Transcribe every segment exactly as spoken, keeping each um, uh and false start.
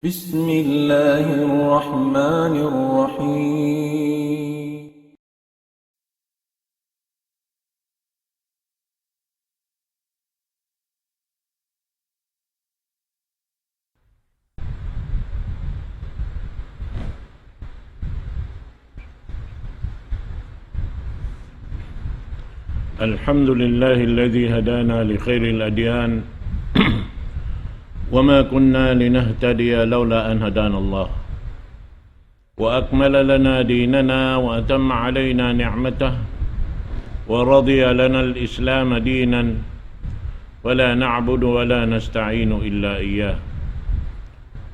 بسم الله الرحمن الرحيم. الحمد لله الذي هدانا لخير الأديان وما كنا لنهتدي لولا أن هدانا الله وأكمل لنا ديننا وأتم علينا نعمته ورضي لنا الإسلام دينا ولا نعبد ولا نستعين إلا إياه.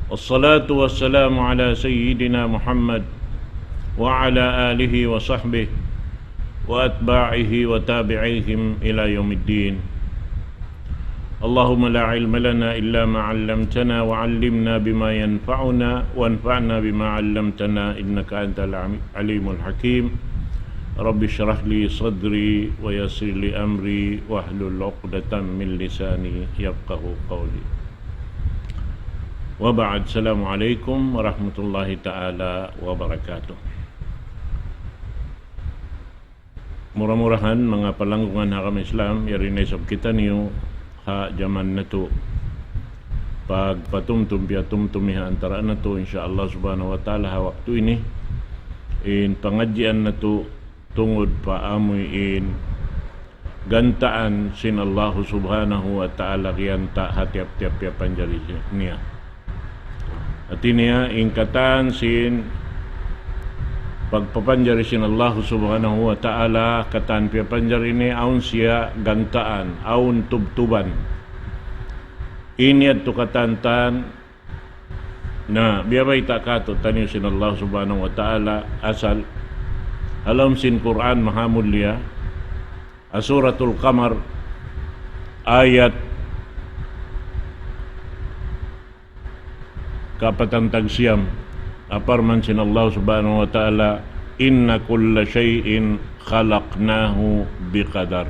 والصلاة والسلام على سيدنا محمد وعلى آله وصحبه وأتباعه وتابعيهم إلى يوم الدين. اللهم لا علم لنا إلا ما علمتنا وعلمنا بما ينفعنا وانفعنا بما علمتنا إنك أنت العليم الحكيم. رب اشرح لي صدري ويسر لي أمري واحلل عقدة من لساني يفقه قولي. وبعد، السلام عليكم ورحمة الله تعالى وبركاته. Mura-murahan, manga palanggungan ha agama Islam, yari na isab kitaniyu ha jaman natu'. Pagpatumtum, piyatumtumi ha antara' natu', insya Allah subhanahu wa ta'ala, ha waktu ini, in pangadjian natu' tungud pa amuin gantaan sin Allahu subhanahu wa ta'ala giyanta' ha tiyap-tiyap piyapanjari niya. Hati niya, in katan sin pagpapanjari sin Allahu subhanahu wa ta'ala, katan piyapanjari niya, awn siya gantaan, awn tubtuban. Ini yadtu katan-katan, na biyabayta' katu'taniyu sin Allah subhanahu wa ta'ala, asal ha lawm sin Qur'an mahamulliya, ha Suratul Qamar, ayat kaapatan tagsiyam, parman sin Allah subhanahu wa ta'ala, إن كل شيء خلقناه بقدر.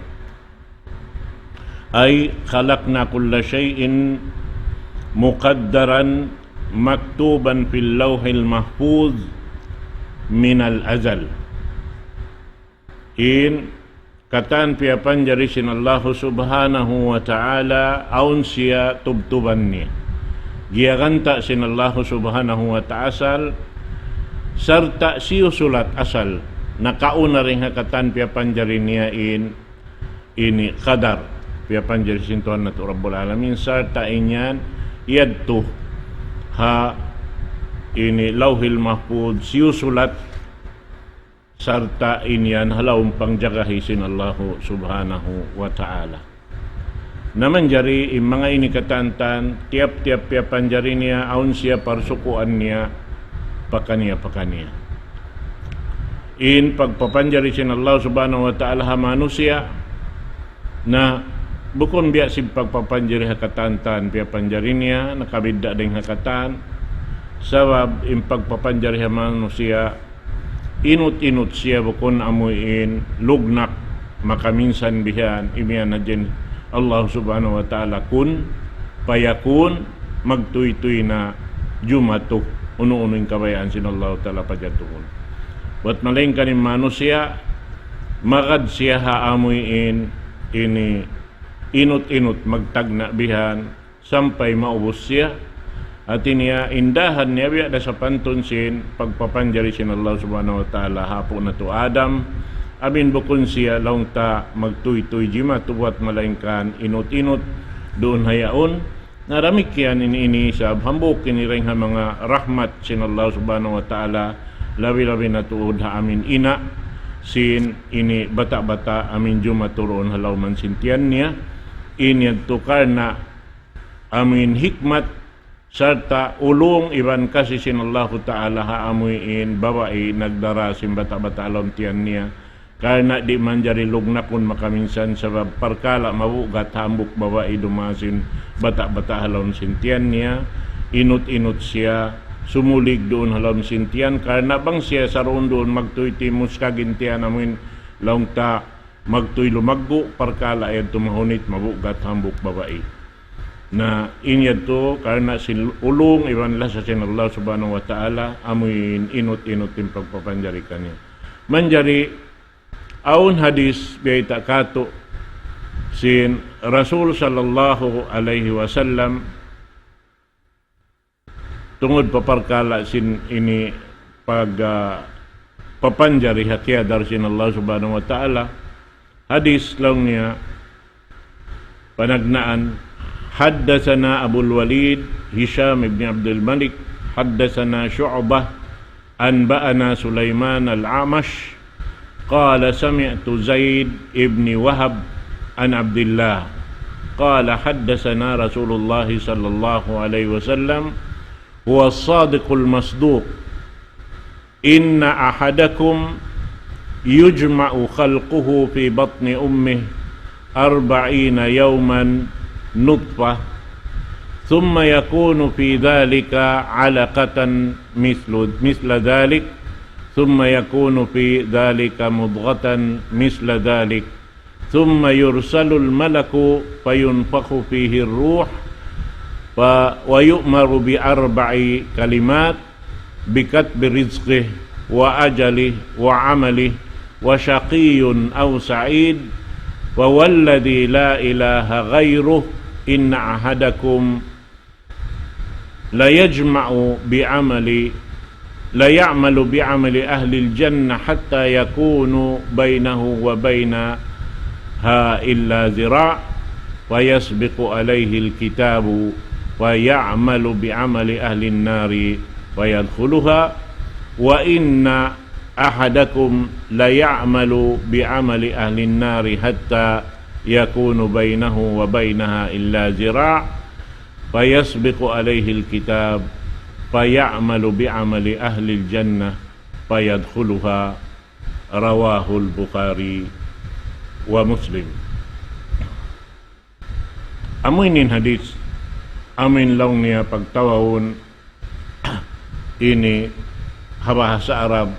أي خلقنا كل شيء مقدرا مكتوبا في اللوح المحفوظ من الأزل. In katan piyapanjari sin Allahu subhanahu wa ta'ala, awn siya tubtuban niya. Giyaganta' sin Allahu subhanahu wa ta'ala, sarta' siyusulat asal, nakauna dayn ha katan piyapanjari niya in ini qadar, piyapanjari sin Tuhan natu' Rabbul Alamin, sarta' in yan yadtu ha ini Lawhil Mahfuz, siyusulat, sarta' in yan ha lawm pangjagahi sin Allahu subhanahu wa ta'ala. Na manjari in manga ini katan-katan, tiyap-tiyap piyapanjari niya, awn siya parsukuan niya, pakaniya-pakaniya. In pagpapanjari sin Allah subhanahu wa ta'ala ha manusiya', na bukun biya' sin pagpapanjari ha katan-katan, piyapanjari niya, nakabidda' dayn ha katan, sabab in pagpapanjari ha manusiya', inut-inut siya bukun amuin lugnak, makaminsan bihan, imiyan na jin Allah subhanahu wa ta'ala kun fayakun, magtuytuy na jumatu unu-unu in kabayaan sin Allah ta'ala pajatuhun. Bat malayngkan in manusiya', magad siya ha amuin ini inut-inut magtagna' bihan, sampay maubus siya. Hati niya, in dahan niya biya' da sapantun sin pagpapanjari sin Allah subhanahu wa ta'ala ha apu' natu' Adam, amin bukun siya laung ta magtuytuy jimatu buwat malayngkan inut-inut duun ha yaun. Na damikkiyan in ini isab hambuuk ini dayn ha manga rahmat sin Allah subhanahu wa ta'ala, labi-labi na tuud ha amin ina' sin ini bata'-bata' amin jumatu duun ha lawm sin tiyan niya. Ini yadtu karna' amuin hikmat sarta' ulung iban kasi sin Allahu ta'ala ha amuin babai nagdara sin bata'-bata' ha lawm tiyan niya. Karna' di' manjari lugnakun makaminsan sabab parkala' mabugat hambuuk babai dumaas sin bata'-bata' ha lawm sin tiyan niya. Inut-inut siya sumulig duun ha lawm sin tiyan, karna' bang siya saruun-duun magtuytuy muskag in tiyan amuin laung ta magtuy lumaggu', parkala' yadtu mahunit mabugat hambuuk babai. Na in yadtu karna' sin ulung iban lasa sin Allah Subhanahu wa Ta'ala, amuin inut-inut in pagpapanjari kaniya. Manjari awn hadis biyayta' katu' sin Rasul sallallahu alayhi wasallam, tungud pa parkala' sin ini pag, ah, papanjari ha kiyadar sin Allah Subhanahu wa Ta'ala. Hadis laung niya panagnaan, حدثنا أبو الوليد هشام بن عبد الملك، حدثنا شعبة، أنبأنا سليمان الأعمش، قال: سمعت زيد بن وهب عن عبد الله قال: حدثنا رسول الله صلى الله عليه وسلم، هو الصادق المصدوق، إن أحدكم يجمع خلقه في بطن أمه أربعين يوما نطفة، ثم يكون في ذلك علقة مثل، مثل ذلك، ثم يكون في ذلك مضغة مثل ذلك، ثم يرسل الملك فينفخ فيه الروح، ف-، ويؤمر بأربع كلمات: بكتب رزقه وأجله وعمله وشقي أو سعيد، فوالذي لا إله غيره إن أحدكم ليجمع بعمل، ليعمل بعمل أهل الجنة حتى يكون بينه وبينها إلا ذراع، فيسبق عليه الكتاب فيعمل بعمل أهل النار فيدخلها، وإن أحدكم ليعمل بعمل أهل النار حتى يكون بينه وبينها إلا ذراع، فيسبق عليه الكتاب فيعمل بعمل أهل الجنة فيدخلها. رواه البخاري ومسلم. Amu ini in hadis, amu in laung niya pagtawagun ini ha bahasa Arab,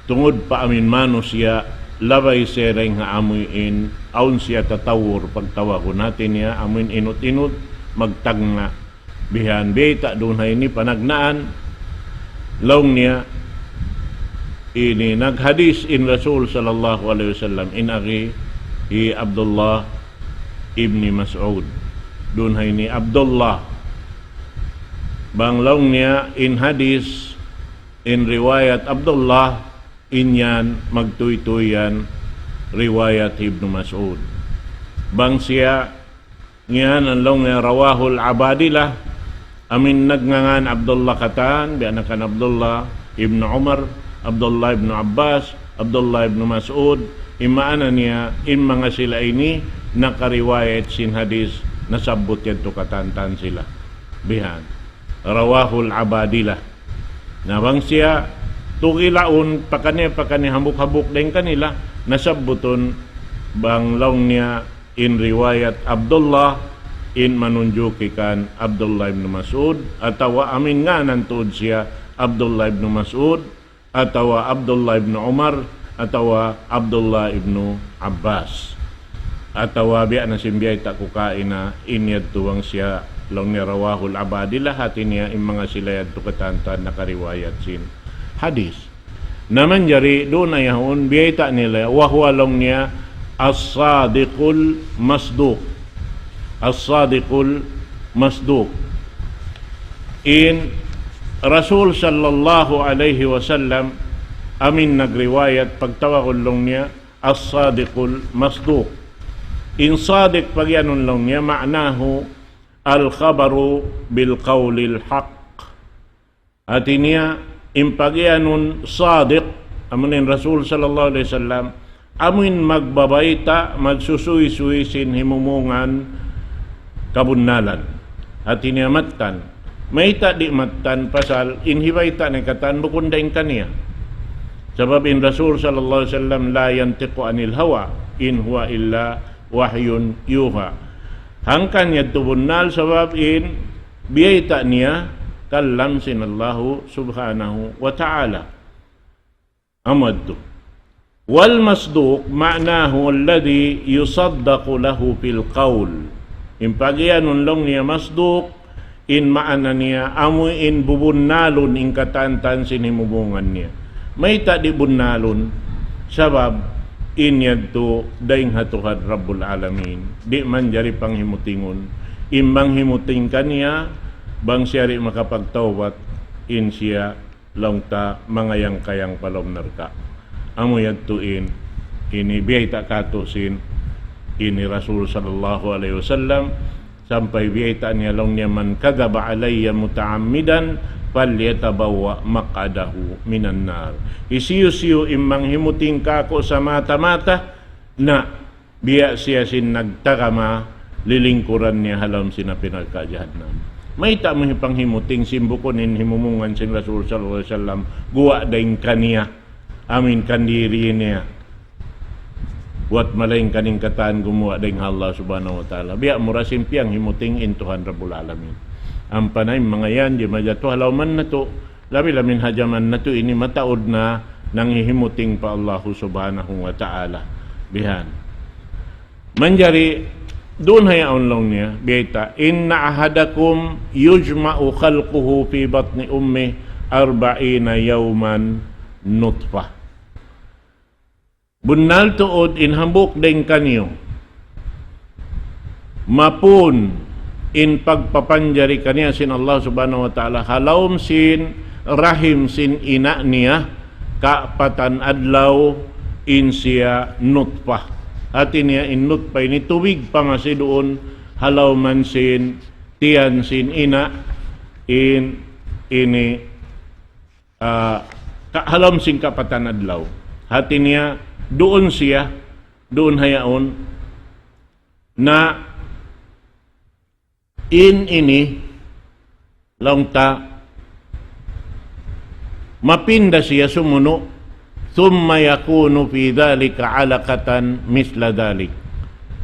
tungud pa amu in manusiya', labay siya dayn ha amu in, awn siya tatawur pagtawagun, hati niya amu in inut-inut, magtagna'. Bihan, biyayta' duun ha ini panagnaan, laung niya, ini naghadis in Rasul sallallahu alayhi wasallam, in agi hi Abdullah ibni Mas'ud. Duun ha ini Abdullah. Bang laung niya in hadis, in riwayat Abdullah, in yan magtuytuy yan riwayat Ibnu Mas'ud. Bang siya ngiyanan laung niya رواه العبادلة, amu in nagngangan Abdullah katan, biya' na kan Abdullah ibnu Umar, Abdullah ibnu Abbas, Abdullah ibnu Mas'ud, in maana niya, in manga sila ini, nakariwayat sin hadis, nasabbut yadtu katan-katan sila. Bihan. رواه العبادلة. Na bang siya, tugilaun, pakaniya-pakaniya, hambuuk-hambuuk dayn kanila, nasabbutun, bang laung niya, in riwayat Abdullah, in manunjuki kan Abdullah ibn Mas'ud, atawa amu in nganan tuud siya Abdullah ibn Mas'ud, atawa Abdullah ibn Umar, atawa Abdullah ibn Abbas. Atawa biya' na sin biyayta' ku kaina, in yadtu bang siya, laung niya رواه العبادلة, hati niya in manga sila yadtu katan-katan nakariwayat sin hadis. Na manjari duun na yaun, biyayta' nila, وهو laung niya الصادق المصدوق. الصادق المصدوق. In Rasul sallallahu alayhi wasallam, amu in nagriwayat, pagtawagun laung niya, الصادق المصدوق. In sadiq pagiyanun laung niya, معناه الخبر بالقول الحق. Hati niya, in pagiyanun sadiq, amu in Rasul sallallahu alayhi wasallam, amu in magbabayta', magsusuysuy sin himumungan kabunnalan. Hati niya mattan. Mayta' di' mattan pasal in hibayta' niya katan bukun dayn kaniya. Sabab in Rasul sallallahu alayhi wasallam لا ينطق عن الهوى إن هو إلا وحي يوحى. Hangkan yadtu bunnal sabab in biyayta' niya kalam sin Allahu subhanahu wa ta'ala. Amu yadtu. والمصدوق معناه الذي يصدق له في القول. In pagiyanun laung niya masduq, in maana niya, amu in bubunnalun in katan-katan sin himumungan niya. Mayta' di' bunnalun? Sabab, in yadtu dayn ha Tuhan Rabbul Alamin. Di' manjari panghimutingun. In manghimuting kaniya, bang siya di' makapagtawbat, in siya laung ta mangayang-kayang pa lawm narka'. Amu yadtu in, ini biyayta' katu' sin, ini Rasul sallallahu alayhi wasallam, sampay biyayta' niya laung niya, من كذب علي متعمدا فليتبوأ مقعده من النار. Hisiyu-siyu in manghimuting kaku' samata-mata, na biya' siya sin nagtagama, lilingkuran niya ha lawm sin api narka' jahannam. Mayta' mu hipanghimuting sin bukun in himumungan sin Rasul sallallahu alayhi wasallam, guwa' dayn kaniya, amu in kandiri niya. Buwat malaingkan in katan gumuwa' dayn ha Allah subhanahu wa ta'ala. Biya' mura sin piyanghimuting in Tuhan Rabbul Alamin. Ampa na in manga yan, di' majatu ha lawman natu', labi-labi na ha jaman natu' ini mataud na nanghihimuting pa Allahu subhanahu wa ta'ala. Bihan. Manjari, duun ha yaun laung niya, biyayta', إن أحدكم يجمع خلقه في بطن أمه أربعين يوما نطفة. Bunnal tuud in hambuuk dayn kaniyu. Mapun in pagpapanjari kaniya sin Allah subhanahu wa ta'ala, ha lawm sin rahim sin ina' niya, kaapatan adlaw in siya nutfah. Hati niya in nutfah ini tubig pa masi duun ha lawman sin tiyan sin ina', in ini, ah, ka-, ha lawm sin kaapatan adlaw. Hati niya, duun siya, duun ha yaun, na in ini, laung ta, mapinda siya sumunu', ثم يكون في ذلك علقة مثل ذلك.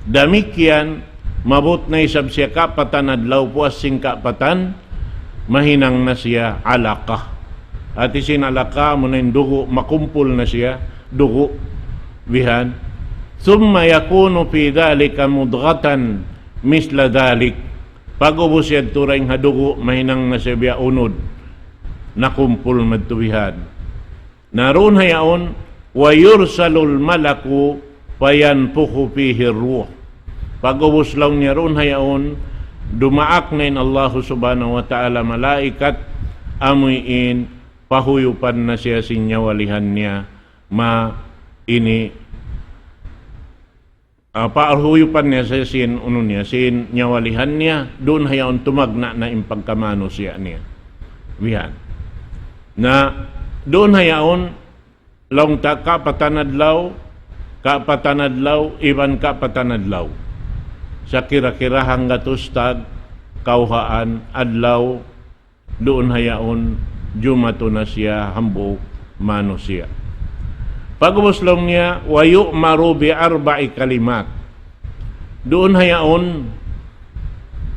Damikkiyan, maabut na isab siya kaapatan adlaw, puas sin kaapatan, mahinang na siya alaqa. Hati sin alaqa, amuna in dugu', makumpul na siya, dugu', bihan. ثم يكون في ذلك مضغة مثل ذلك. Pag'ubus yadtu dayn ha dugu', mahinang na siya biya' unud. Nakumpul madtu bihan. Na duun ha yaun, ويرسل الملك فينفخ فيه الروح. Pag'ubus laung niya duun ha yaun, dumaak na in Allahu subhanahu wa ta'ala malaikat, amuin pahuyupan na siya sin nyawalihan niya, ma ini, ah, pahuyupan niya siya sin unu niya, sin nyawalihan niya, duun ha yaun tumagna' na in pagkamanusiya' niya. Bihan. Na, duun ha yaun, laung ta kaapatan adlaw, kaapatan adlaw, iban kaapatan adlaw. Sa kira-kira hanggatus tag kawhaan adlaw, duun ha yaun, jumatu na siya hambuuk manusiya'. Pag'ubus laung niya, ويؤمر بأربع كلمات. Duun ha yaun,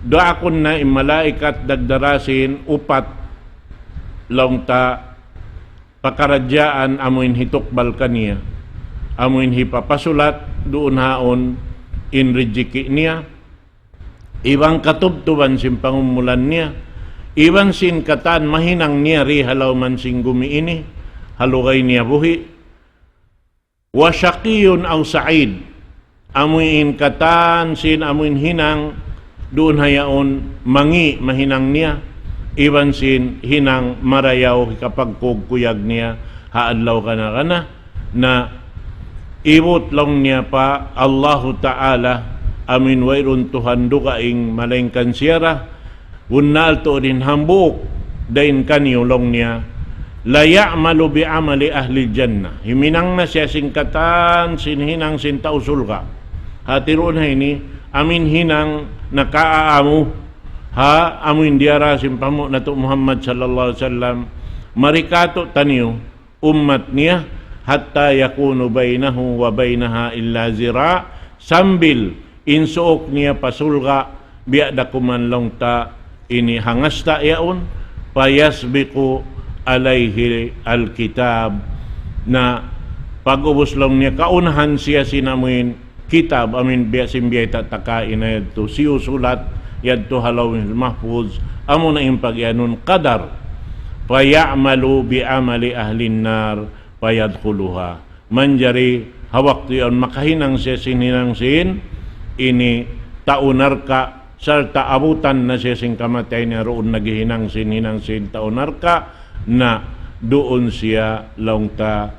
duun na in malaikat dagdara sin upat laung ta pakaradjaan amuin hitukbal kaniya, amuin hipapasulat duun ha yaun in rijiki' niya, iban katubtuban sin pangumulan niya, iban sin katan mahinang niya di ha lawman sin gumi ini, ha lugay niya buhi'. وشقي أو سعيد. Amuin katan sin amuin hinang duun ha yaun mangi' mahinang niya, iban sin hinang marayaw hikapagkuyag-kuyag niya ha adlaw kana-kana, na ibut laung niya pa Allahu Ta'ala, amuin wayruun Tuhan dugaing malaingkan siya ra, bunnal tuud in hambuuk dayn kaniyu laung niya, ليعمل بعمل أهل الجنة. Himinang na siya sin katan sin hinang sin tau surga'. Hati duun ha ini, amuin hinang nakaaamu, ha, amuin diyara sin panghu' natu' Muhammad sallallahu alayhi wasallam, mari katu'taniyu, ummat niya, حتى يكون بينه وبينها إلا ذراع, sambil in suuk niya pa surga', biya' da kuman laung ta ini hangasta yaun, فيسبق عليه الكتاب. Na pag'ubus laung niya kaunahan siya sin amuin kitab, amin biya' sin biyayta' ta kaina yadtu, siyusulat yadtu ha Lawhil Mahfuz, amuna in pagiyanun qadar. فيعمل بعمل أهل النار فيدخلها. Manjari ha waktu yaun makahinang siya sin hinang sin ini tau narka', sarta' abutan na siya sin kamatay niya duun naghihinang sin hinang sin tau narka', na duun siya laung ta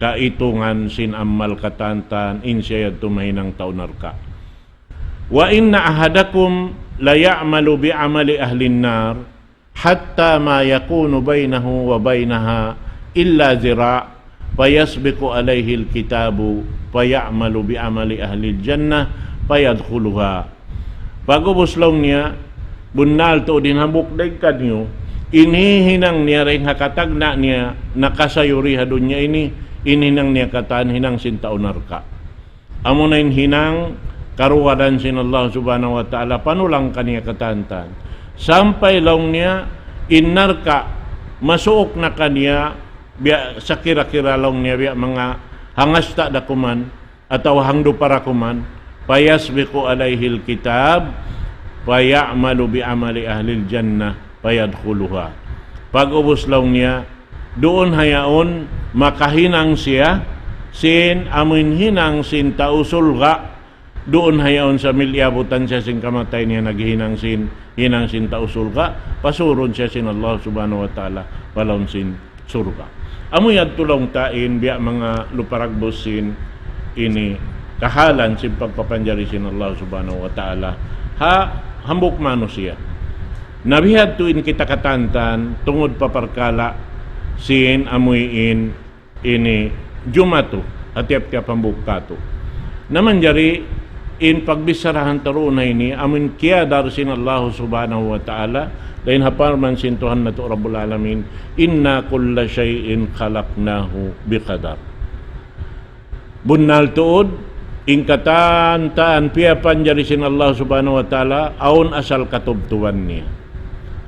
kaitungan sin amal katan-katan, in siya yadtu mahinang tau narka'. وإن أحدكم ليعمل بعمل أهل النار حتى ما يكون بينه وبينها إلا ذراع فيسبق عليه الكتاب فيعمل بعمل أهل الجنة فيدخلها. Pag'ubus laung niya, bunnal tuud in hambuuk dayn kaniyu, in hihinang niya dayn ha katagna' niya nakasayuri ha dunya ini, in hinang niya katan hinang sin tau narka'. Amuna in hinang karugadan sin Allah Subhanahu wa Ta'ala, panulang kaniya katan-katan. Sampay laung niya, in narka' masuuk na kaniya, biya' sakira-kira laung niya, biya' manga hangasta da kuman, atawa hangdupa ra kuman, فيسبق عليه الكتاب فيعمل بعمل أهل الجنة فيدخلها. Pag'ubus laung niya, duun ha yaun makahinang siya sin amuin hinang sin tau surga', duun ha yaun sambil iyabutan siya sin kamatay niya naghihinang sin hinang sin tau surga', pasurun siya sin Allah Subhanahu wa Ta'ala pa lawm sin surga'. Amu yadtu laung ta in biya' manga luparagbus sin ini kahalan sin pagpapanjari sin Allah Subhanahu wa Ta'ala ha hambuuk manusiya'. Na bihadtu in kita katan-katan tungud pa parkala' sin amuin ini jumatu ha tiyap-tiyap hambuuk katu'. Na manjari in pagbicharahan ta duun ha ini, amuin kiyadar sin Allah Subhanahu wa Ta'ala, dayn ha parman sin Tuhan natu' Rabbul Alamin, إنا كل شيء خلقناه بقدر. Bunnal tuud, in katan-katan piyapanjari sin Allah Subhanahu wa Ta'ala, awn asal katubtuban niya.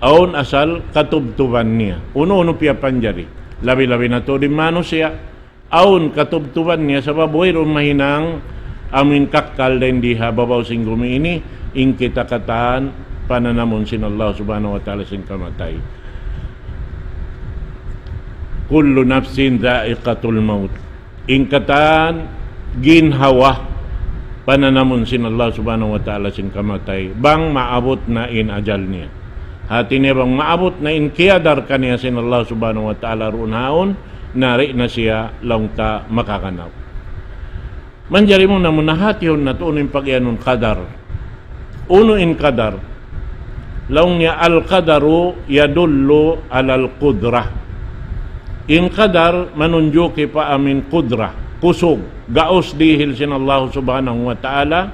Awn asal katubtuban niya. Unu-unu piyapanjari. Labi-labi na tuud in manusiya'. Awn katubtuban niya sabab wayruun mahinang amuin kakkal dayn di ha babaw sin gumi ini, in kita katan pananamun sin Allah Subhanahu wa Ta'ala sin kamatay. كل نفس ذائقة الموت. In katan ginhawa pananamun sin Allah Subhanahu wa Ta'ala sin kamatay, bang maabut na in ajal niya. Hati niya bang maabut na in kiyadar kaniya sin Allah Subhanahu wa Ta'ala duun ha yaun, na di' na siya laung ta makakanaw. Manjari muna-muna hatihun natu' unu in pagiyanun qadar. Unu in qadar? Laung niya القدر يدل على القدرة. In qadar manunjuki pa amuin qudra, kusug, gaus dihil sin Allah Subhanahu wa Ta'ala,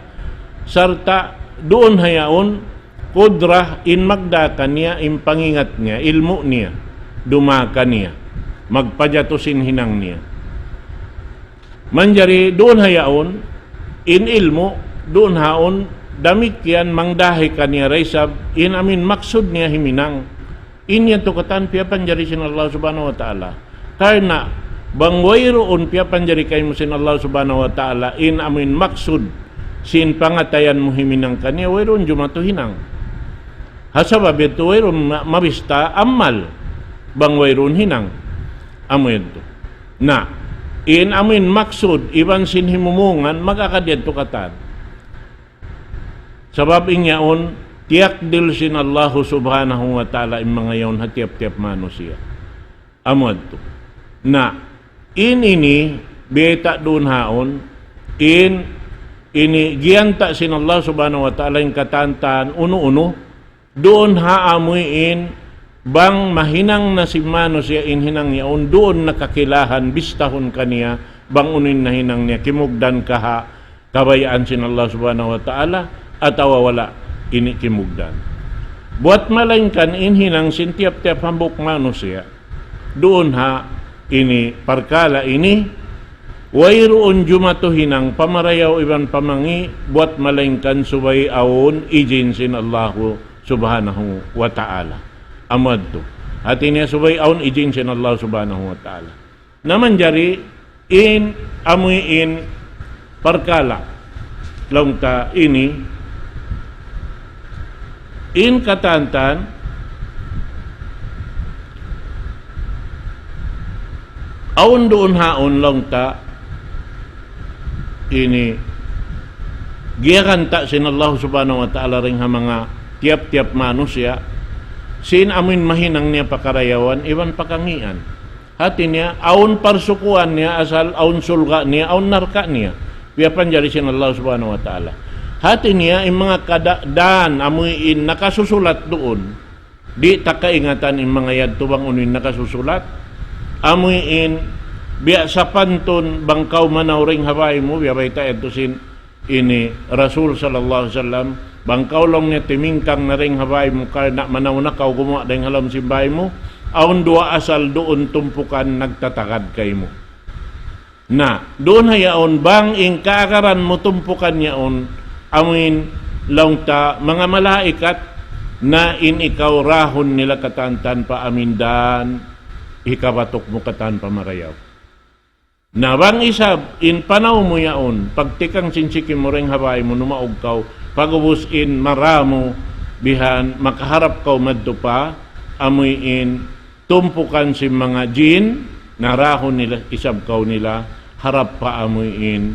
sarta' duun ha yaun qudra in magdā kaniya in pangingat niya, ilmu' niya, dumā kaniya, magpajatu sin hinang niya. Manjari duun ha yaun, in ilmu', duun ha yaun, damikkiyan mangdahi kaniya da isab, in amuin maksud niya himinang. In yan tukatan piyapanjari sin Allah Subhanahu wa Ta'ala. Karna' bang wayruun piyapanjari kaymu sin Allah Subhanahu wa Ta'ala, in amuin maksud sin pangatayan mu himinang kaniya, wayruun jumatu hinang. Ha sabab yadtu wayruun ma-, mabista amal bang wayruun hinang. Amu yadtu. Na, in amuin maksud iban sin himumungan, mag-agad yadtu katan. Sabab in yaun, tiyakdil sin Allahu Subhanahu wa Ta'ala in manga yaun ha tiyap-tiyap manusiya'. Amu yadtu. Na, in ini, biyayta' duun ha yaun, in ini giyanta' sin Allah Subhanahu wa Ta'ala in katan-katan unu-unu, duun ha amuin, bang mahinang na sin manusiya' in hinang yaun, duun na kakilahan, bistahun kaniya, bang unu in nahinang niya, kimugdan ka ha kabayaan sin Allah Subhanahu wa Ta'ala, atawa wala' ini kimugdan. Buwat malaingkan in hinang sin tiyap-tiyap hambuuk manusiya', duun ha ini parkala' ini, wayruun jumatu hinang pamarayaw iban pamangi', buwat malaingkan subay awn ijin sin Allahu Subhanahu wa Ta'ala. Amu yadtu. Hati niya subay awn ijin sin Allah Subhanahu wa Ta'ala. Na manjari in amuin parkala'. laung ta ini, in katan-katan, awn duun haun laung ta ini, giyagan ta sin Allah Subhanahu wa Ta'ala dayn ha manga tiyap-tiyap manusiya', sin amuin mahinang niya pakarayawan, iban pakangian. Hati niya, awn parsukuan niya, asal awn surga' niya, awn narka' niya. Piyapanjari sin Allah Subhanahu wa Ta'ala. Hati niya, in manga kada-, dan, amuin nakasusulat duun. Di' ta kaingatan in manga yadtu bang unu in nakasusulat. Amuin, biya' sapantun, bang kaw manaw dayn ha bāy mu, biya' bayta' yadtu sin ini Rasul sallallahu alayhi wasallam, bang kaw laung niya timingkang na dayn ha bāy mu karna' manaw na kaw gumuwa' dayn ha lawm sin bāy mu, awn duwa asal duun tumpukan nagtatagad kaymu. Na, duun ha yaun bang in kaagaran mu tumpukan yaun, amuin laung ta manga malaikat, na in ikaw rahun nila katan-katan pa amuin dan, hikabatuk mu katan pa marayaw. Na bang isab in panaw mu yaun, pagtikang sin siki mu dayn ha bāy mu numaug kaw, pag'ubus in mara mu bihan, makaharap kaw madtu pa, amuin tumpukan sin manga jin, na rahun nila isab kaw nila, harap pa amuin,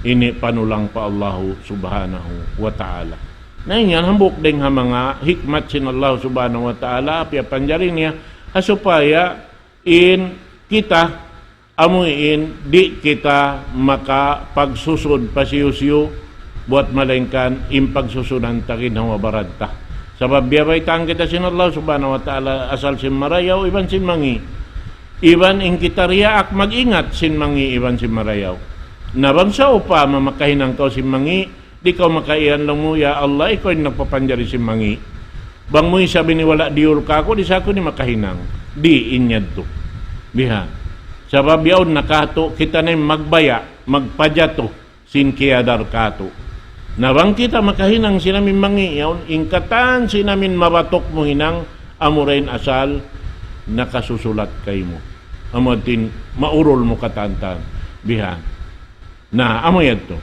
ini panulang pa Allahu Subhanahu wa Ta'ala. Na in yan hambuuk dayn ha manga hikmat sin Allah Subhanahu wa Ta'ala, piyapanjari niya, ha supaya in kita, amuin di' kita makapagsusud pasiyu-siyu, buwat malaingkan in pagsusunan ta ginhawa-baran ta. Sabab biyabaytaan kita sin Allah Subhanahu wa Ta'ala asal sin marayaw iban sin mangi'. Iban in kita diyaak mag-ingat sin mangi' iban sin marayaw. Na bang sawpama makahinang kaw sin mangi', di' kaw makaiyan laung mu, "Ya Allah, ikaw in nagpapanjari sin mangi'. Bang mu isab ini wala' diyul kāku', di' sa aku ini makahinang." Di' in yadtu. Bihan. Sabab yaun na katu', kita na in magbaya', magpajatu, sin kiyadar katu'. Na bang kita makahinang sin amuin mangi', yaun, in katan sin amuin mabatuk mu hinang, amura in asal, nakasusulat kaymu. Amu in maurul mu katan-katan. Bihan. Na, amu yadtu.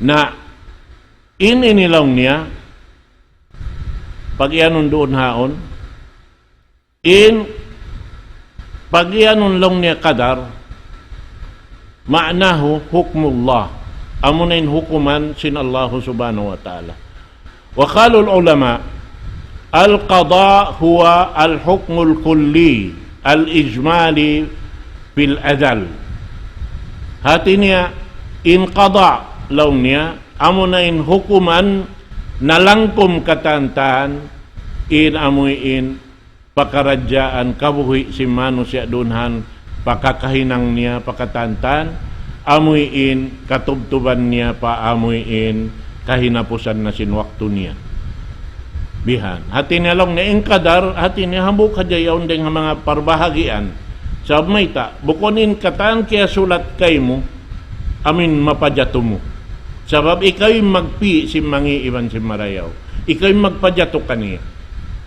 Na, in ini laung niya, pag-iyanun duun haun, in pag-iyanun laung niya qadar, ma'nahu hukmullah. Amuna in hukuman sin Allah Subhanahu wa Ta'ala. وقال العلماء: القضاء هو الحكم الكلي الإجمالي في الأزل. Hati niya, in qada laung niya, amuna in hukuman nalangkum katan-katan, in amuin pakaradjaan kabuhi' sin manusiya' duun ha pakakahinang niya pakatan-katan, amuin katubtuban niya pa amuin kahinapusan na sin waktu niya. Bihan. Hati niya laung niya in qadar, hati niya hambuuk hadja yaun dayn ha manga parbahagian. Sabab mayta', bukun in katan kiyasulat kaymu, amuin mapajatu mu. Sabab ikaw in magpī' sin mangi' iban sin marayaw. Ikaw in magpajatu kaniya.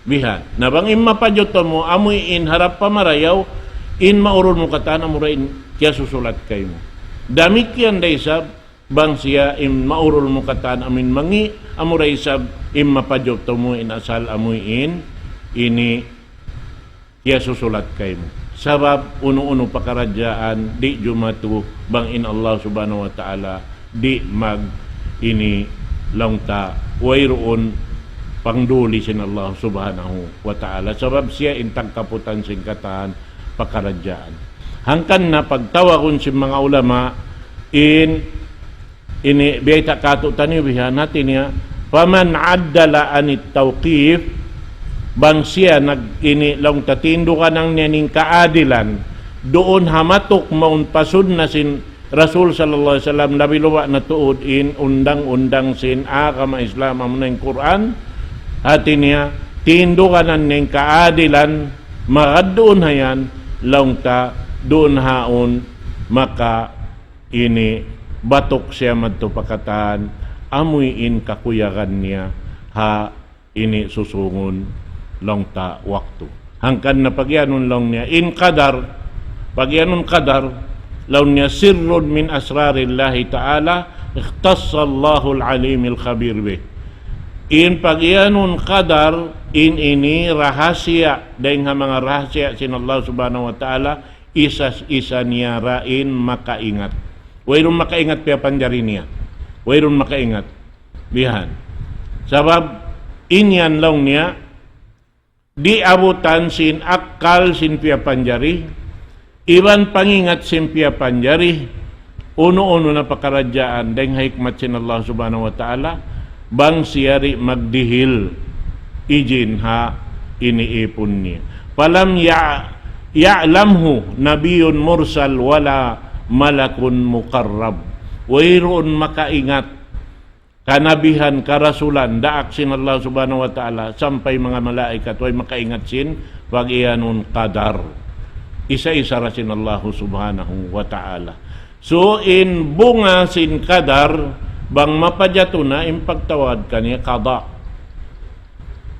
Bihan. Na bang in mapajatu mu, amuin harap pa marayaw, in maurul mu katan amura in kiyasusulat kaymu. Damikkiyan da isab, bang siya in maurul mu katan amuin mangi', amura isab in mapajatu mu in asal amuin, ini kiyasusulat kaymu. Sabab unu-unu pakaradjaan di' jumatu bang in Allah Subhanahu wa Ta'ala di' mag ini laung ta wayruun pangduli sin Allah Subhanahu wa Ta'ala. Sabab siya in tagkaputan sin katan pakaradjaan. Hangkan na pagtawagun sin manga ulama in ini biyayta' katu'taniyu bihan hati niya, فمن عدل عن التوقيف, bang siya nag-, ini laung ta tindugan niya in kaadilan, duun ha matuk mawn pa sunna sin Rasul sallallahu alayhi wasallam, labi luba' na tuud in undang-undang sin agama Islam, amuna in Qur'an, hati niya, tindugan niya in kaadilan, magad duun ha yan, laung ta, duun haun, maka ini batuk siya madtu pa katan, amuin kakuyagan niya ha ini susungun laung ta waktu. Hangkan na pagiyanun laung niya, in qadar, pagiyanun qadar, laung niya سر من أسرار الله تعالى اختص الله العليم الخبير به. In pag-iyanun qadar, in ini rahasiya, dayn ha manga rahasiya sin Allah Subhanahu wa Ta'ala, isab-isab niya ra in makaingat. Wayruun makaingat piyapanjari niya. Wayruun makaingat. Bihan. Sabab, in yan laung niya, di' abutan sin akkal sin piyapanjari, iban pangingat sin piyapanjari, unu-unu na pakaradjaan, dayn ha hikmat sin Allah Subhanahu wa Ta'ala, bang siya di' magdihil ijin ha ini ipun niya. فلم يع-، يعلمه نبي مرسل ولا ملك مقرب. Wayruun makaingat kanabihan, karasulan, daak sin Allah Subhanahu wa Ta'ala, sampay manga malaikat, way makaingat sin pag-iyanun qadar. Isa-isa ra sin Allah Subhanahu wa Ta'ala. So, in bunga sin qadar, bang mapajatu na, in pagtawag kaniya qada.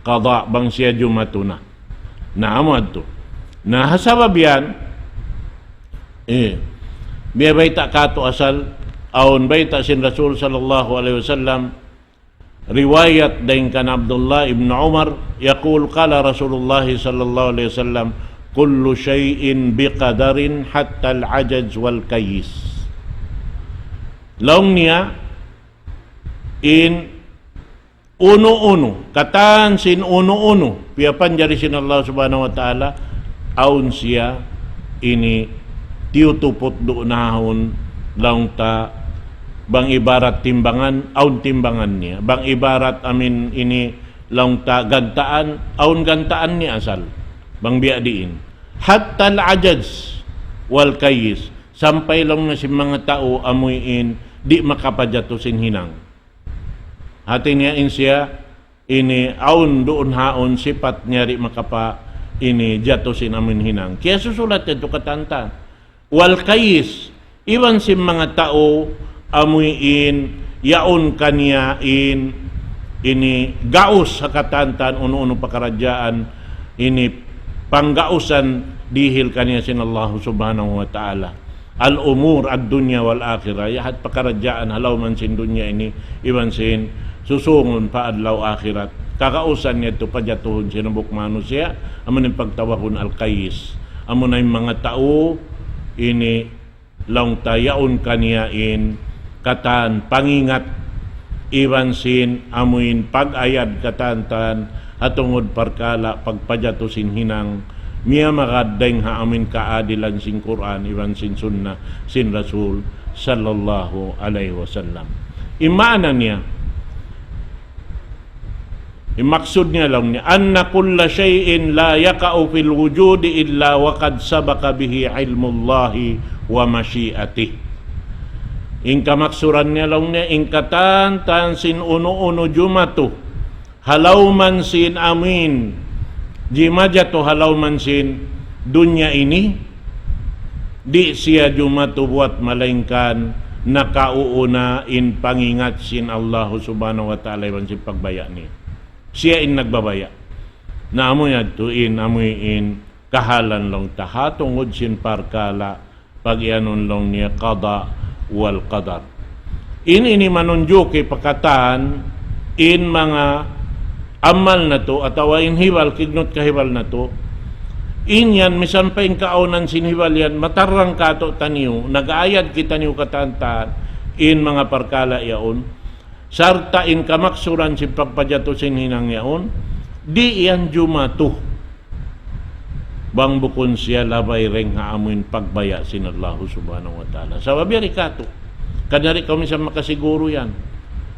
Qada, bang siya jumatu na. Na, amu yadtu. Na, ha sabab yan, eh, biya' bayta' katu' asal, awn bayta' sin Rasul sallallahu alayhi wasallam, riwayat dayn kan Abdullah ibn Umar, يقول: قال رسول الله صلى الله عليه وسلم: كل شيء بقدر حتى العجز والكيس. Laung niya, in unu-unu, katan sin unu-unu, piyapanjari sin Allah Subhanahu wa Ta'ala, awn siya ini tiyutuput duun ha awn laung ta, bang ibarat timbangan, awn timbangan niya. Bang ibarat amin ini laung ta gantaan, awn gantaan niya asal. Bang biya' diin. حتى العجز والكيس. Sampay laung niya sin manga tau amuin di' makapajatu sin hinang. Hati niya in siya, ini awn duun ha awn sipat niya di' makapa ini jatu sin amuin hinang. Kiyasusulat yadtu katan-katan. والكيس, iban sin manga tau amuin yaun kaniya in ini gaus ha katan-katan unu-unu pakaradjaan ini panggausan dihil kaniya sin Allah Subhanahu wa Ta'ala. الأمور الدنيا والآخرة, yahat pakaradjaan ha lawm sin dunya ini, iban sin susungun pa adlaw akhirat. Kagausan niya yadtu pajatuhun sin hambuuk manusiya', amu in pagtawagun al-kayyis. Amu na in manga tau ini laung ta yaun kaniya in katan pangingat iban sin amuin pag-ayad katan-katan ha tungud parkala' pagpajatu sin hinang miyamagad dayn ha amuin kaadilan sin Qur'an iban sin Sunnah sin Rasul sallallahu alayhi wasallam. In maana niya, in maksud niya laung niya, أن كل شيء لا يقع في الوجود إلا وقد سبق به علم الله ومشيئته. In kamaksuran niya laung niya, in katan-katan sin unu-unu jumatu ha lawm sin amuin jimajatu ha lawm sin dunya ini, di' siya jumatu buwat malaingkan nakauuna in pangingat sin Allah Subhanahu wa Ta'ala iban sin pagbaya' niya. Siya in nagbabaya'. Na amu yadtu in, amuin kahalan laung ta ha tungud sin parkala' pag-iyanun laung niya qada wal qadar. In ini manunjuki pa katan in manga amal natu' atawa in hibal, kignut kahibal natu'. In yan, misan pa in kaawnan sin hibal yan, matarrang katu'taniyu, nag-aayad kitaniyu katan-katan, in manga parkala' yaun. Sarta' in kamaksuran sin pagpajatu sin hinang yaun, di' yan jumatu bang bukun siya labay dayn ha amuin pagbaya' sin Allahu Subhanahu wa Ta'ala. Sabab yari katu'. Kan yari kaw misan makasiguru yan.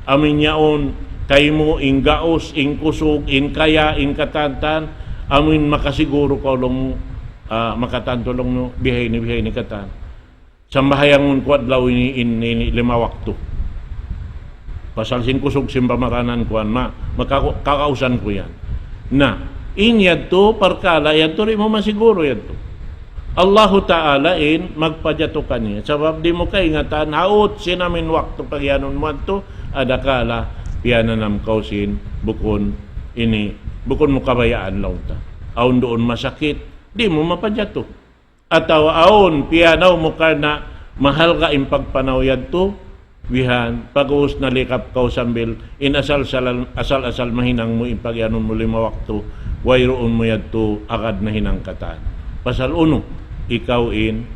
Amuin yaun, kaymu, in gaus, in kusug, in kaya, in katan-katan, amuin makasiguru kaw laung mu, ah, makatantu laung mu, bihaini, bihaini katan. Sambahayangun ku adlaw ini, in, ini lima waktu. Pasal sin kusug sin pamaranan kuwan, ma-, maka-, kakausan ku yan. Na, in yadtu, parkala' yadtu, di' mu masiguru yadtu. Allahu Ta'ala in magpajatu kaniya. Sabab di' mu kaingatan, ha ut sin amuin waktu pag-iyanun mu yadtu, adakala piyananam kaw sin bukun ini, bukun mu kabayaan laung ta. Awn duun masakit, di' mu mapajatu. Atawa awn piyanaw mu karna' mahalga' in pagpanaw yadtu, Bihan, pag'ubus nalikap kaw sambil in asal-asal, asal-asal mahinang mu in pag'iyanun mu lima waktu, wayruun mu yadtu agad nahinang katan. Pasal unu, ikaw in,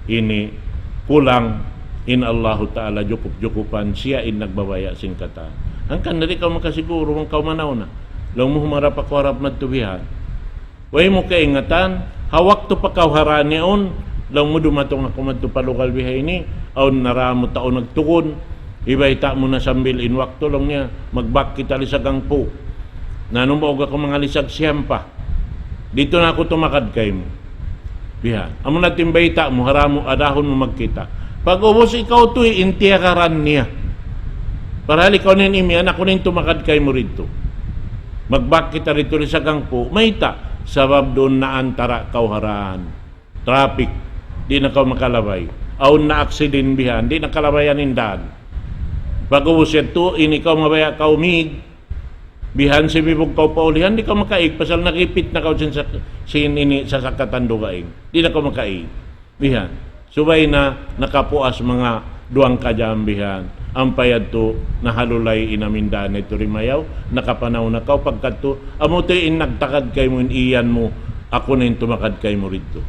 ini, kulang in Allahu Ta'ala jukup-jukupan, siya in nagbabaya' sin katan. Hangkan na di' kaw makasiguru, bang kaw manaw na. Laung mu humarap aku harap madtu bihan. Way mu kaingatan, ha waktu pa kaw ha daan yaun, laung mu dumatung aku madtu pa lugal biha ini, awn na ra mu tau nagtugun, hibayta' mu na sambil in waktu laung niya, magbak kita lisag hangpu'. Na nung baug aku mangalisag siyam pa. Didtu na aku tumakad kaymu. Bihan. Amu na in bayta' mu, ha daan mu, adahun mu magkita'. Pag'ubus ikaw tuud in tiyagaran niya. Parahal ikaw na in imiyan, aku na in tumakad kaymu didtu. Magbak kita didtu lisag hangpu'. Mayta'? Sabab duun na antara' kaw ha daan. Traffic. Di' na kaw makalabay. Awn na aksidin bihan. Di' na kalabayan in daan. Pag'ubus yadtu, in ikaw mabaya' kaw mīg. Bihan, simibug kaw pa ulihan, di' kaw makaīg. Pasal nakipit na kaw sin sak-, sin ini sasakatan dugaing. Di' na kaw makaīg. Bihan. Subay na nakapuas manga duwang kajam bihan. Ampa yadtu nahalulay in amin daan yadtu rimayaw, nakapanaw na kaw pagkadtu, amu tuud in nagtakad kaymu in iyan mu, aku na in tumakad kaymu didtu.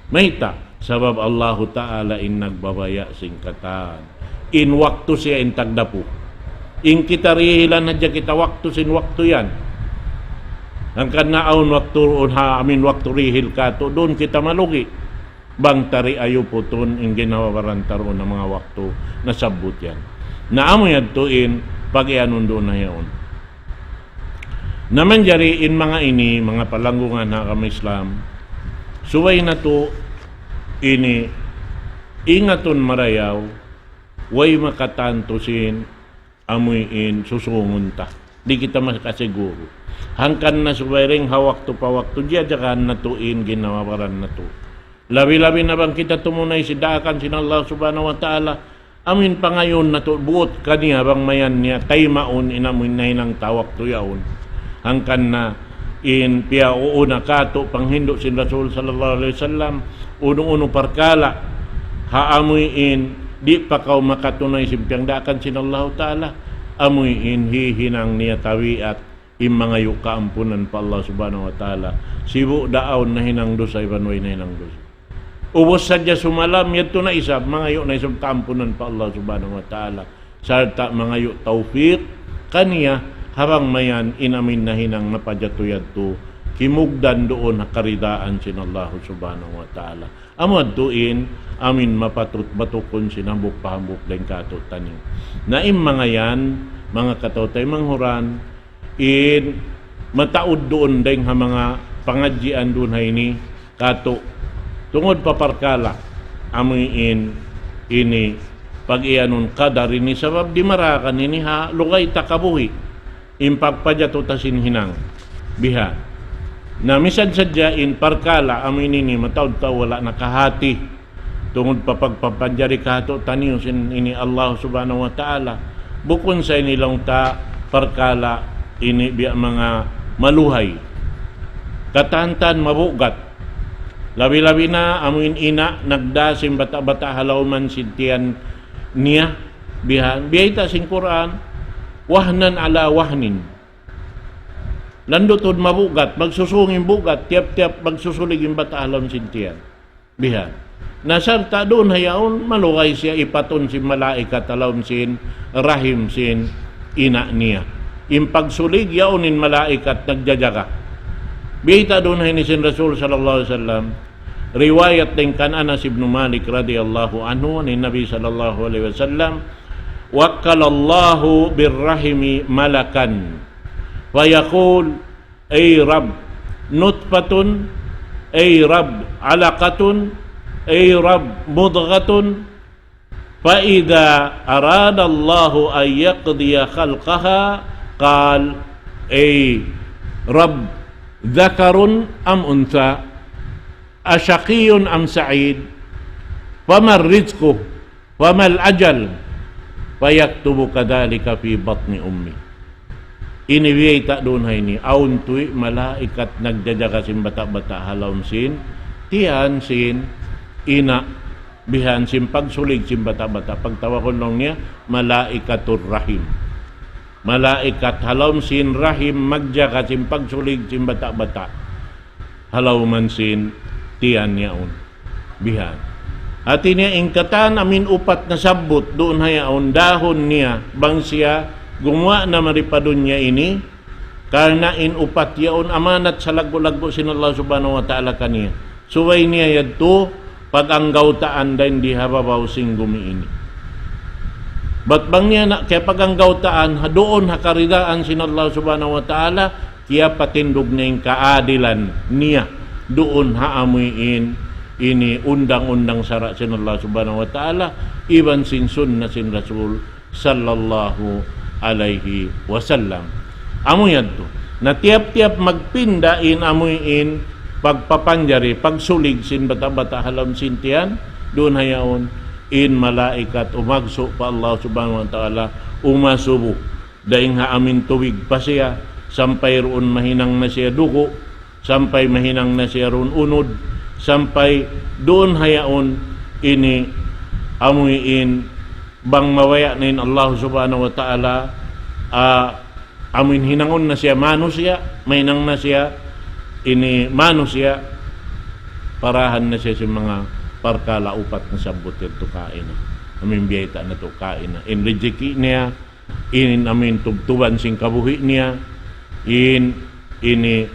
Mayta'? Sabab Allahu Ta'ala in nagbabaya' sin katan. In waktu siya in tagdapu. In kita rihilan hadja kita waktu sin waktu yan. Hangkan na awn waktu, ha amin waktu rihil katu', duun kita malugi. Bang ta di' ayuputun in ginhawa-baran ta duun na manga waktu nasabbut yan. Na amu yadtu in pag'iyanun duun na yaun. Na manjari in manga ini, manga palanggungan ha agama Islam, subay natu' ini ingatun marayaw, way makatantu sin amuin susungun ta. Di' kita makasiguru. Hangkan na subay dayn ha waktu pa waktu, jajagahan natu' in ginhawa-baran natu'. Labi-labi na bang kita tumunay sin daakan sin Allah Subhanahu wa Ta'ala, amuin pangayuun natu' buut kaniya bang mayan niya taymaun in amuin nahinang ta waktu yaun. Hangkan na in piyauuna katu' panghindu' sin Rasul sallallahu alayhi wasallam, unu-unu parkala' ha amuin di' pa kaw makatunay sin piyangdaakan sin Allahu Ta'ala, amuin hihinang niya tabiat in mangayu' kaampunan pa Allah Subhanahu wa Ta'ala. Sibu' da awn nahinang dusa iban way nahinang dusa. Ubus sadja sumalam, yadtu na isab, mangayu' na isab kaampunan pa Allah Subhanahu wa Ta'ala. Sarta' mangayu' tawfik kaniya, ha bang mayan in amuin nahinang napajatu yadtu, kimugdan duun ha karidaan sin Allah Subhanahu wa Ta'ala. Amu yadtu in amuin mapatut batukun sin hambuuk pa hambuuk dayn katu'taniyu. Na in manga yan, manga kataw-taymanghuran, in mataud duun dayn ha manga pangadjian duun ha ini, katu', tungud pa parkala', amuin ini, pag-iyanun kadar ini, sabab dimaragan ini ha lugay ta kabuhi', in pagpajatu ta sin hinang, biha. Na misan sadja in parkala', amuin ini, mataud ta wala' nakahati, tungud pa pagpapanjari katu'taniyu sin ini Allah Subhanahu wa Ta'ala. Bukun sa ini laung ta parkala' ini biya' manga maluhay. Katantan mabugat. Labi-labi na amuin ina' nagdā sin bata'-bata' ha lawm sin tiyan niya bihan. Biyayta' sin Qur'an, وهنا على وهن. Landu' tuud mabugat, magsusung in bugat, tiyap-tiyap magsusulig in bata' ha lawm sin tiyan. Bihan. Na sarta' duun ha yaun, malugay siya ipatun sin malaikat ha lawm sin rahim sin ina' niya. In pagsulig yaun in malaikat nagjajaga. Biyayta' duun ha ini sin Rasul sallallahu alayhi wasallam. Riwayat dayn kan Anas ibn Malik radiyallahu anhu, عن النبي صلى الله عليه وسلم, وكل الله بالرحم ملكا فيقول: أي رب، نطفة، أي رب، علقة، أي رب، مضغة، فإذا أراد الله أن يقضي خلقها قال: أي رب، ذكر أم أنثى؟ أشقي أم سعيد؟ فما الرزق؟ فما الأجل؟ فيكتب كذلك في بطن أمه. Ini biyayta' duun ha ini, awn tuud malaikat nagjajaga sin bata'-bata' ha lawm sin tiyan sin ina'. bihan sin pagsulig sin bata'-bata'. Pagtawagun laung niya, malaikatur rahim. Malaikat ha lawm sin rahim magjaga sin pagsulig sin bata'-bata'. Ha lawm sin tiyan yaun. Bihan. Hati niya in katan amin upat nasabbut duun ha yaun, dahun niya bang siya gumuwa' na mari pa dunya ini, karna' in upat yaun amanat salaggu'-laggu' sin Allah Subhanahu wa Ta'ala kaniya. Subay niya yadtu pag-anggawtaan dayn di ha babaw sin gumi ini. Bat bang niya na, kaya pag-anggawtaan, ha duun ha karidaan sin Allah Subhanahu wa Ta'ala, kiyapatindug niya in kaadilan niya duun ha amuin ini undang-undang sara' sin Allah Subhanahu wa Ta'ala, iban sin sunna sin Rasul sallallahu alayhi wasallam. Amu yadtu. Na tiyap-tiyap magpinda in amuin pagpapanjari, pagsulig sin bata'-bata' ha lawm sin tiyan, duun ha yaun in malaikat umagsu' pa Allah Subhanahu wa Ta'ala, umasubu. Dayn ha amin tubig pa siya, sampay duun mahinang na siya dugu', sampay mahinang na siya duun unud, sampay duun ha yaun ini amuin bang mabaya' na in Allah Subhanahu wa Ta'ala, ah, amuin hinangun na siya manusiya', mahinang na siya ini manusiya', parahan na siya sin manga parkala' upat nasabbut yadtu kaina. Amuin biyayta' natu' kaina. In rijiki niya, in amuin tubtuban sin kabuhi' niya, in ini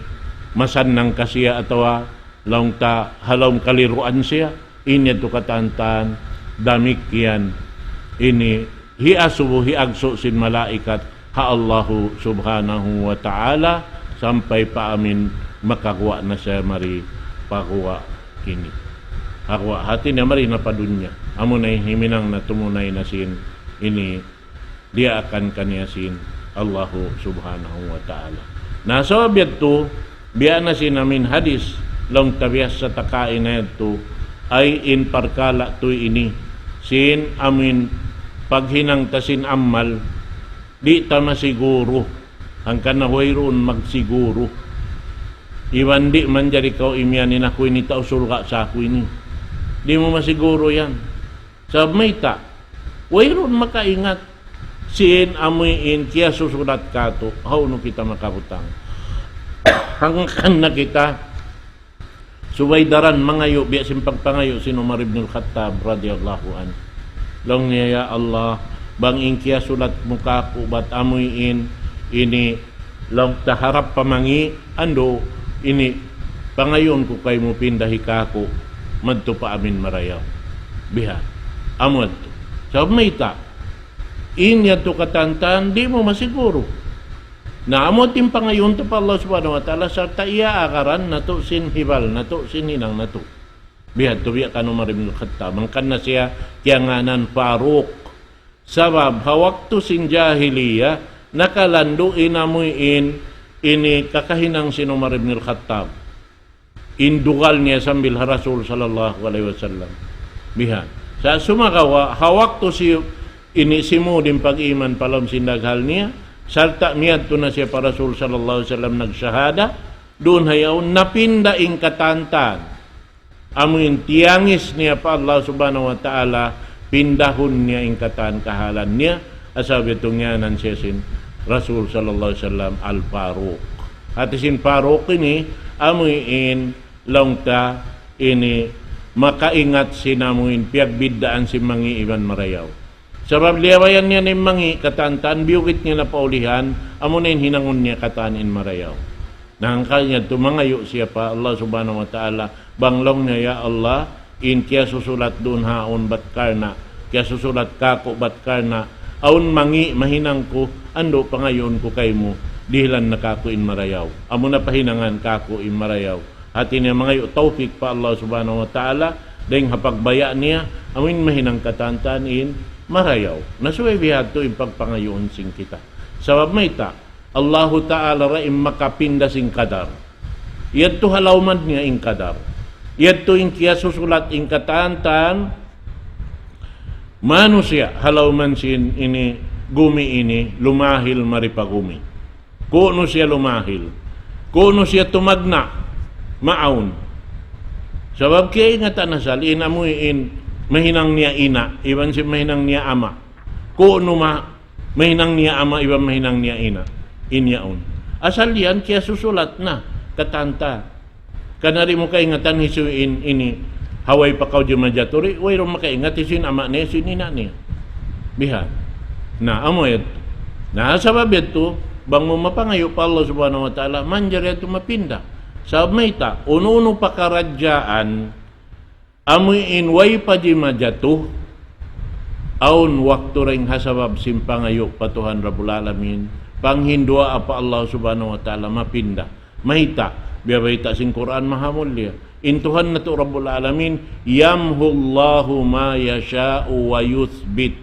masannang ka siya atawa laung ta ha lawm kaliruan siya, in yadtu katantan, damikkiyan ini hiasubu, hiagsu' sin malaikat ha Allahu Subhanahu wa Ta'ala, sampay pa amuin makaguwa' na siya mari pa guwa' ini. Ha guwa' hati niya mari na pa dunya. Amuna in himinang na tumunay na sin ini diyaakan kaniya sin Allahu Subhanahu wa Ta'ala. Na sabab yadtu, biya' na sin amuin hadis, laung ta biyasa ta kaina yadtu, ay in parkala' tuy ini, sin amuin paghinang ta sin amal, di' ta masiguru, hangkan na wayruun magsiguru. Iban di' manjari kaw imiyan in aku ini tau surga' sa aku ini. Di' mu masiguru yan. Sabab mayta', wayruun makaingat sin amuin kiyasusulat katu', hawnu kita makabutang. Hangkan na kita, subay daran mangayu', biya' sin pagpangayu' sin Umar ibn al-Khattab radiyallahu anhu. Laung niya, "Ya Allah, bang in kiyasulat mu kaku' bat amuin ini laung ta harap pa mangi', andu' ini pangayuun ku kaymu pindahi kaku' madtu pa amin marayaw." Bihan. Amu yadtu. Sabab mayta', in yadtu katantan, di' mu masiguru. Na amu in pangayuun ta pa Allah Subhanahu wa Ta'ala, sarta' iyaagaran natu' sin hibal natu', sin hinang natu'. Biya' tu biya' kan Umar ibn Khattab. Hangkan na siya kiyangānan Faruq. Sabab, ha waktu sin jahiliya, nakalandu' in amuin ini kakahinang sin Umar ibn Khattab. In dugal niya sambil ha Rasul sallallahu alayhi wasallam. Bihan. Sa' sumagawa', ha waktu si ini simud in pag-iman pa lawm sin daghal niya, sarta' miyadtu na siya pa Rasul sallallahu alayhi wasallam nagshahada, duun ha yaun napinda in katantan. Amu in tiyangis niya pa Allah Subhanahu wa Ta'ala, pindahun niya in katan kahalan niya, asal bitu' ngiyanan siya sin Rasul sallallahu alayhi wasallam Al-Faruq. Hati sin Faruq ini, amu in laung ta ini makaingat sin amu in piyagbiddaan sin mangi' iban marayaw. Sabab liyabayan niya na in mangi' katantan, biyugit niya na pa ulihan, amu na in hinangun niya katan in marayaw. Na hangkan yadtu mangayu' siya pa Allah Subhanahu wa Ta'ala, bang laung niya, "Ya Allah, in kiyasusulat duun ha aun bat karna', kiyasusulat kaku' bat karna', awn mangi' mahinang ku, andu' pangayuun ku kaymu, dihilan na kaku' in marayaw. Amu na pahinangan kaku' in marayaw." Hati niya mangayu' tawfik pa Allah Subhanahu wa Ta'ala, dayng ha pagbaya' niya, amu in mahinang katantan in marayaw. Na subay bihadtu in pagpangayuun sin kita. Sabab mayta', Allahu Ta'ala ra in makapinda sin kadar. Yadtu ha lawman niya in kadar. Yadtu in kiyasusulat in katantan, manusiya' ha lawman sin ini gumi ini, lumahil mari pa gumi. Ku'nu siya lumahil. Ku'nu siya tumagna'. Maawn. Sabab kiyaingatan asal in amuin mahinang niya ina', iban sin mahinang niya ama'. Kunu' ma-, mahinang niya ama', iban mahinang niya ina'. In yaun. Asal yan, kiyasusulat na, katan ta. Karna' di' mu kaingatan hisiyu in, ini, ha way pa kaw jimajatu di', wayruun makaingat hisiyu in ama' niya, hisiyu in ina' niya. Bihan. Na, amu yadtu. Na, sabab yadtu, bang mu mapangayu' pa Allah Subhanahu wa Ta'ala, manjari yadtu mapinda. Sabab mayta', unu-unu pakaradjaan, amu in way pa jimajatu, awn waktu dayn ha sabab sin pangayu' pa Tuhan Rabbul Alamin, panghinduwaa pa Allah Subhanahu wa Ta'ala, mapinda. Mayta', biya' bayta' sin Qur'an Mahamulliya. In Tuhan natu' Rabbul Alamin, يمحو الله ما يشاء ويثبت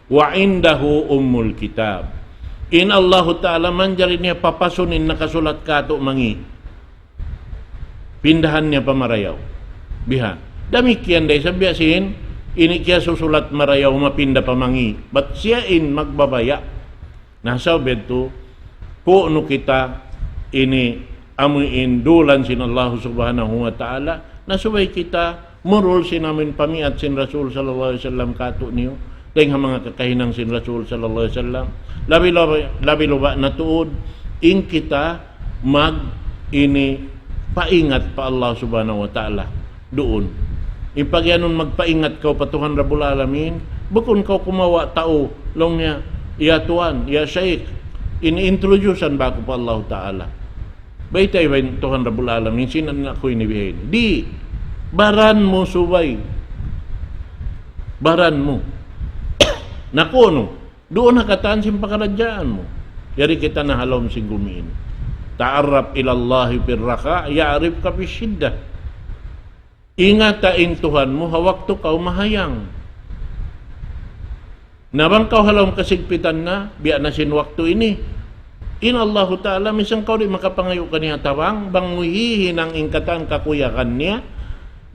وعنده أم الكتاب. In Allahu Ta'ala manjari niya papasun in nakasulat kātu' mangi'. Pindahan niya pa marayaw. Bihan. Damikkiyan da isab biya' sin, ini kiyasusulat marayaw mapinda pa mangi'. Bat siya in magbabaya'. Na, sabab yadtu, kunu' kita ini amu in dulan sin Allah Subhanahu wa Ta'ala, na subay kita murul sin amu in pamiat sin Rasul sallallahu alayhi wasallam kātu'niyu, dayn ha manga kakahinang sin Rasul sallallahu alayhi wasallam. Labi-labi, labi-labi na tuud, in kita mag ini paingat pa Allah Subhanahu wa Ta'ala. Duun. In pagiyanun magpaingat kaw pa Tuhan Rabbul Alamin, bukun kaw kumawa' tau, laung niya, "Ya Tuhan, ya Shaykh, ini introduce-an ba aku pa Allah Ta'ala?" Baytai ba in Tuhan Rabbul Alamin, sin anak ku ini bihaini. Di', baran mu subay. Baran mu. Na kunu', duun ha katan sin pakaradjaan mu. Yari kita na ha lawm sin gumi ini. تعرف إلى الله في الرخاء يعرفك في الشدة. Ingata in Tuhan mu ha waktu kaw mahayang. Na bang kaw ha lawm kasigpitan na, biya' na sin waktu ini. In Allahu Ta'ala, misan kaw di' makapangayu' kaniya tabang, bang mu hihinang in katan kakuyagan niya,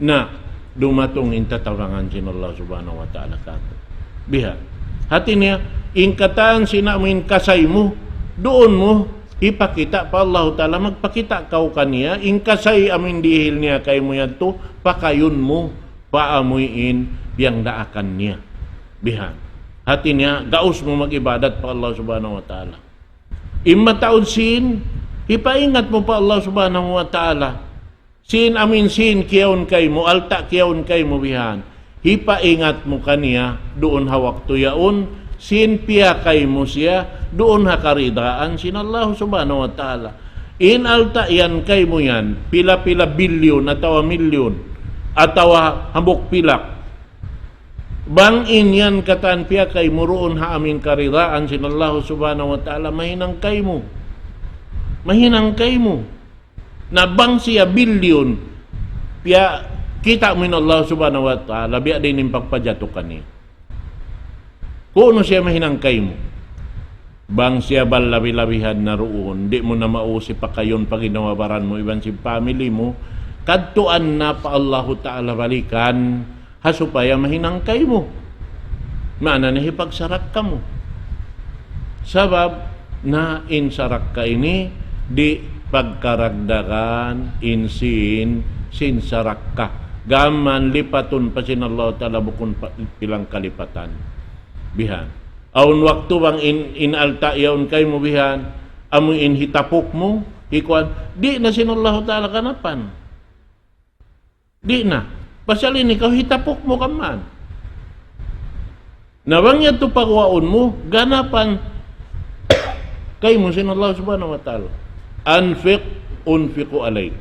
na dumatung in tatabangan sin Allah Subhanahu wa Ta'ala kātu'. Biha. Hati niya, in katan sin amu in kasay mu, duun mu, hipakita' pa Allahu Ta'ala, magpakita' kaw kaniya, in kasay amu in dihil niya kaymu yadtu, pakayun mu, pa amu in piyagdaakan niya. Bihan. Hati niya, gaus mu mag-ibadat pa Allah Subhanahu wa Ta'ala. In mataud sin, hipaingat mu pa Allah Subhanahu wa Ta'ala. Sin amu in sin kiyaun kaymu, alta' kiyaun kaymu bihan. Hipaingat mu kaniya, duun ha waktu yaun, sin piyakay mu siya, duun ha karidaan sin Allah Subhanahu wa Ta'ala. In alta' yan kaymu yan, pila-pila bilyun atawa milyun, atawa hambuuk pilak. Bang in yan katan piyakay mu duun ha amu in karidaan sin Allah Subhanahu wa Ta'ala, mahinang kaymu. Mahinang kaymu. Na bang siya bilyun, piya kita' mu in Allah Subhanahu wa Ta'ala, biya' diin in pagpajatu kaniya. Kunu' siya mahinang kaymu. Bang siya bal labi-labihan na duun, di' mu na mausi pakayun pa ginhawa-baran mu, iban sin family mu, kadtuan na pa Allahu Ta'ala balikan, ha supaya mahinang kaymu. Maana niya hipagsarakka mu. Sabab na in sarakka ini di' pagkaragdagan in sin, sin sarakka. Gam man lipatun pa sin Allah Ta'ala bukun pa, pilang kalipatan. Bihan. Awn waktu bang in, in alta' yaun kaymu bihan, amu in hitapuk mu, hikuan, di' na sin Allah Ta'ala ganapan. Di' na. Pasal ini kaw hitapuk mu kaman. Na bang yadtu paguwaun mu, ganapan kaymu sin Allah Subhanahu wa Ta'ala. أنفق أنفق عليك.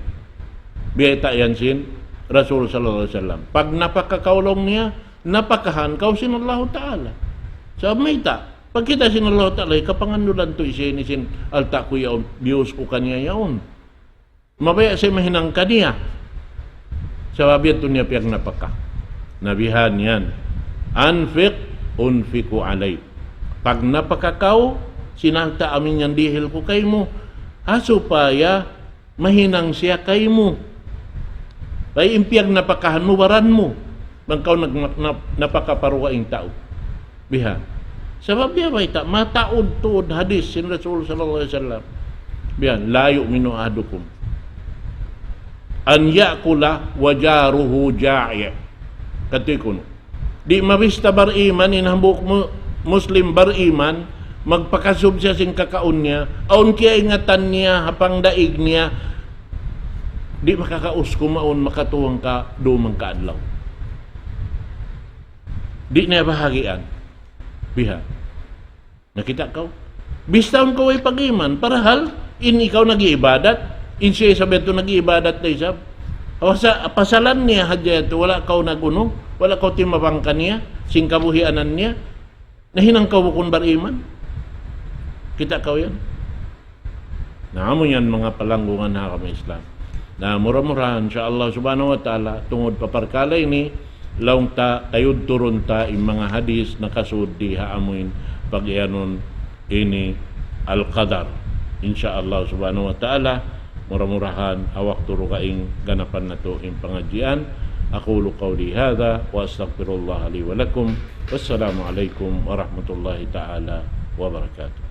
Biyayta' yan sin Rasul sallallahu alayhi wasallam. Pagnapaka kaw laung niya, napakahan kaw sin Allahu Ta'ala. Sabab mayta', pagkita' sin Allahu Ta'ala, hikapangandulan tuud siya ini sin alta' ku yaun, biyus ku kaniya yaun. Mabaya' siya mahinang kaniya. Sabab yadtu niya piyagnapaka. Na bihan yan. أنفق أنفق عليك. Pagnapaka kaw, sin alta' amu in yan dihil ku kaymu. Ha supaya mahinang siya kaymu. Bay in piyagnapakahan mu, baran mu. Bang kaw nag-, nap-, napaka pa dugaing tau. Bihan. Sabab biya' bayta', mataud tuud hadis sin Rasul sallallahu alayhi wasallam. Bihan, لا يؤمن أحدكم أن يأكل وجاره جائع. Katu' kunu'. Di' mabista bariman in hambuuk mu-, Muslim bariman, magpakasub siya sin kakaun niya, awn kiyaingatan niya ha pangdaig niya, di' makakaus kumaun makatuhang ka dum hangka adlaw. Di' niya bahagian. Biha'. Nakita' kaw? Bistahun kaw way pag-iman, parahal in ikaw nag-iibadat, in siya isab yadtu nag-iibadat da isab. Awa sa, pasalan niya hadja yadtu, wala' kaw nag-unu, wala' kaw timabang kaniya, sin kabuhianan niya, nahinang kaw bukun bariman. Kita' kaw yan? Na amu yan manga palanggungan ha agama Islam. Na mura-murahan, insya Allah subhanahu wa ta'ala, tungud pa parkala' ini, laung ta, tayudturun ta in manga hadis nakasud di ha amuin pag-iyanun ini al-qadar. Insya Allah subhanahu wa ta'ala, mura-murahan, ha waktu dugaing ganapan natu' in pangadjian. أقول قولي هذا وأستغفر الله لي ولكم. والسلام عليكم ورحمة الله تعالى وبركاته.